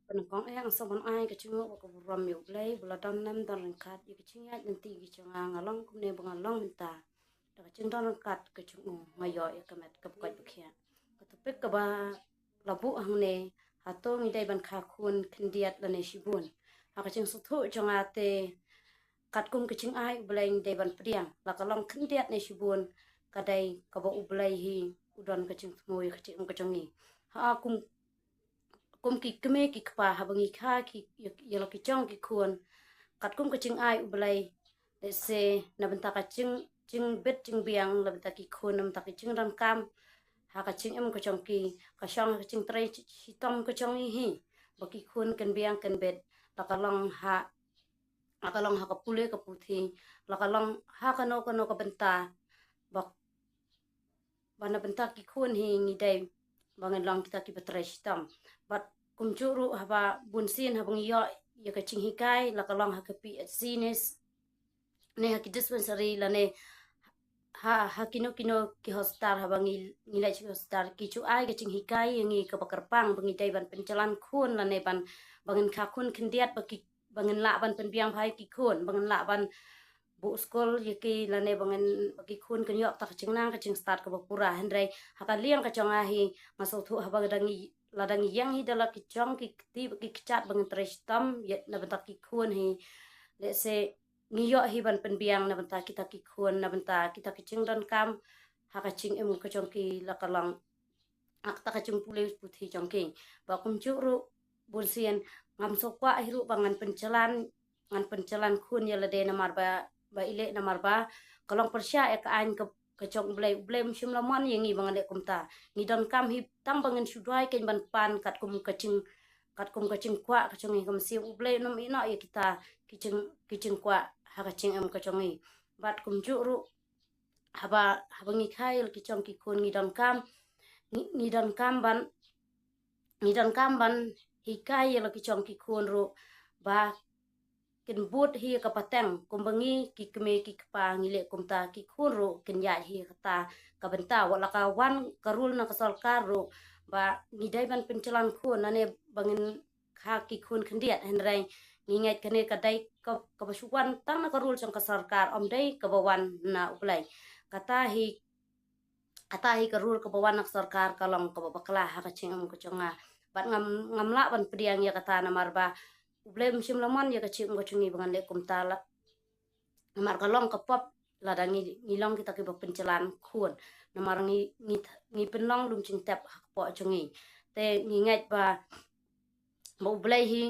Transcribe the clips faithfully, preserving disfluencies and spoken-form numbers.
Kane kong eh, nga sa ban ai ka jingmut bad ka burom ïa U Blei ba la don lem don ryngkat ïa ka jingïaid lynti ka jong nga. Nga long kumne ba nga long mynta da ka jingdon ryngkat ka jong u, nga ïoh ïa ka met kaba koit ba khiah. Ka topic kaba la buh hangne, hato ngi dei ban kha khun khyndiat lane shibun? Ha ka jingsngewthuh jong nga te, katkum ka jingai U Blei ngi dei ban pdiang, la ka long khyndiat ne shibun, ka dei kaba U Blei hi u don ka jingthmu ïa ka jingim ka jong ngi. Ha kum kum ki kmie ki kpa, haba ngi kha ki ïa la ki jong ki khun katkum ka jingai U Blei, lehse na bynta ka jing jingbit jingbiang, la bynta ki khun, na bynta ki jingdonkam ha ka jingim ka jong ki, ka shong ha ka jingtrei shitom ka jong ngi hi ba ki khun kin biang kin bit, la ka long ha la ka long ha ka pule ka puthi, la ka long ha kano kano ka bynta, ba ba na bynta ki khun hi ngi dei ba ngin long kita kiba trei shitom. Bad kumjuh ruh haba bunsien haba ngi ïoh ïa ka jinghikai, la ka long ha ka P H C ne ha ki dispensary lane ha ha kino kino ki hospital, haba ngi ngi leit sha ki hospital, ki ju ai ka jinghikai ïa ngi kaba kyrpang ba ngi dei ban pynjlan khun lane ban, ba ngin kha khun khyndiat ba ki ba ngin lah ban pynbiang bha ïa ki khun, ba ngin lah ban buh skul ïa ki lane ba ngin, ba ki khun kin ïoh ta ka jingnang ka jingstad kaba pura. Hynrei ha ka liang ka jong nga hi, nga sngewthuh haba dang ngi, la dang ngi ïeng hi da la ki jong ki kti bad ki kjat ba ngin trei shitom ïa na bynta ki khun hi, lehse ngi ïoh hi ban pynbiang na bynta kita ki khun, na bynta kita ki jingdonkam ha ka jingim ka jong ki, la ka long ha kata ka jingpule puthi jong ki. Ba kumjuh ruh bunsien ngam sngewkwah hi ruh ba ngan pynjlan, ngan pynjlan khun ïa lade namar ba, ba i leh namar ba ka long pyrshah ïa ka aiñ ka, ka jong U Blei. U Blei um shym la mon ïa ngi ba ngan leh kumta. Ngi donkam hi tang ba ngin shu duwai kein ban pan katkum ka jing, katkum ka jingkwah ka jong ngi. Ka mynsiem U Blei um ïehnoh ïa kita ki jing, ki jingkwah ha ka jingim ka jong ngi. Bad kumjuh ruh haba, haba ngi kha ïa la ki jong ki khun ngi donkam, ngi, ngi donkam ban, ngi donkam ban hikai ïa la ki jong ki khun ruh ba kin bud hi ka pateng, kumba ngi ki kmie ki kpa ngi leh kumta, ki khun ruh kin ïaid hi kata ka bynta. Wat la ka wan ka rule na ka sorkar ruh ba ngi dei ban pynjlan khun lane ba ngin kha ki khun khyndiat, hynrei ngi ngeit kane ka dei ka, kaba shu wan tang na ka rule jong ka sorkar, ym dei kaba wan na U Blei. Kata hi, kata hi ka rule kaba wan na ka sorkar ka long kaba bakla ha ka jingim ka jong nga. Bad ngam, ngam lah ban pdiang ïa kata namar ba U Blei um shym la mon ïa ka jingim ka jong ngi ba ngan leh kumta la. Namar ka long ka pop lada ngi, ngi long kita kiba pynjlan khun. Namar ngi, ngi, ngi pynlong lum jingtep ha ka pop jong ngi. Te ngi ngeit ba, ba U Blei hi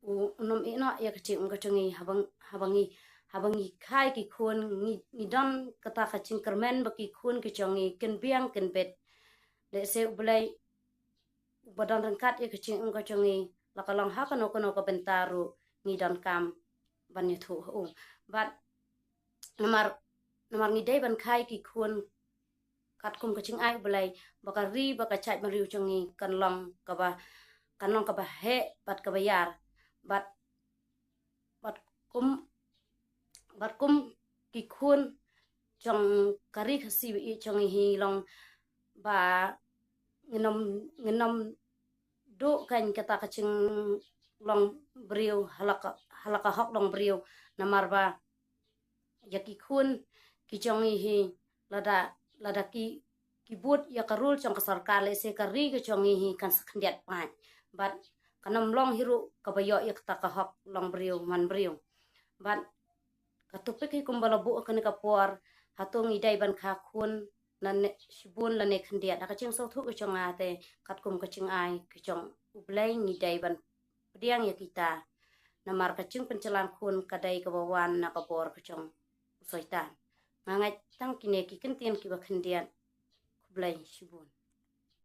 u, un ym ïehnoh ïa ka jingim ka jong ngi haba, haba ngi, haba ngi kha ïa ki khun, ngi, ngi don kata ka jingkyrmen ba ki khun ki jong ngi kin biang kin bit. Lehse U Blei uba don ryngkat ïa ka jingim ka jong ngi, la ka long ha kano kano ka bynta ruh ngi donkam ban ïathuh ha u. Bad namar, namar ngi dei ban kha ïa ki khun katkum ka jingai U Blei, ba ka ri bad ka jaitbynriew jong ngi kan long kaba, kan long kaba heh bad kaba ïar. Bad, bad kum, bad kum ki khun jong ka ri Khasi ba ïeit jong ngi hi long ba ngin ym, ngin ym duh kein kata ka jinglong briew ha la ka, ha la ka hok long briew, namar ba ïa ki khun ki jong ngi hi, lada, lada ki, ki bud ïa ka rule jong ka sorkar, lehse ka ri ka jong ngi hi kan sa khyndiat paid. Bad kan ym long hi ruh kaba ïoh ïa kata ka hok long briew man briew. Bad ka topic hi kumba la buh ha kane ka por, hato ngi dei ban kha khun lane shibun lane khyndiat? Ha ka jingsngewthuh ka jong nga te, katkum ka jingai ka jong U Blei ngi dei ban pdiang ïa kita. Namar ka jingpynjlan khun ka dei kaba wan na ka bor ka jong u Soitan. Nga ngeit tang kine ki kyntien kiba khyndiat. Khublei shibun.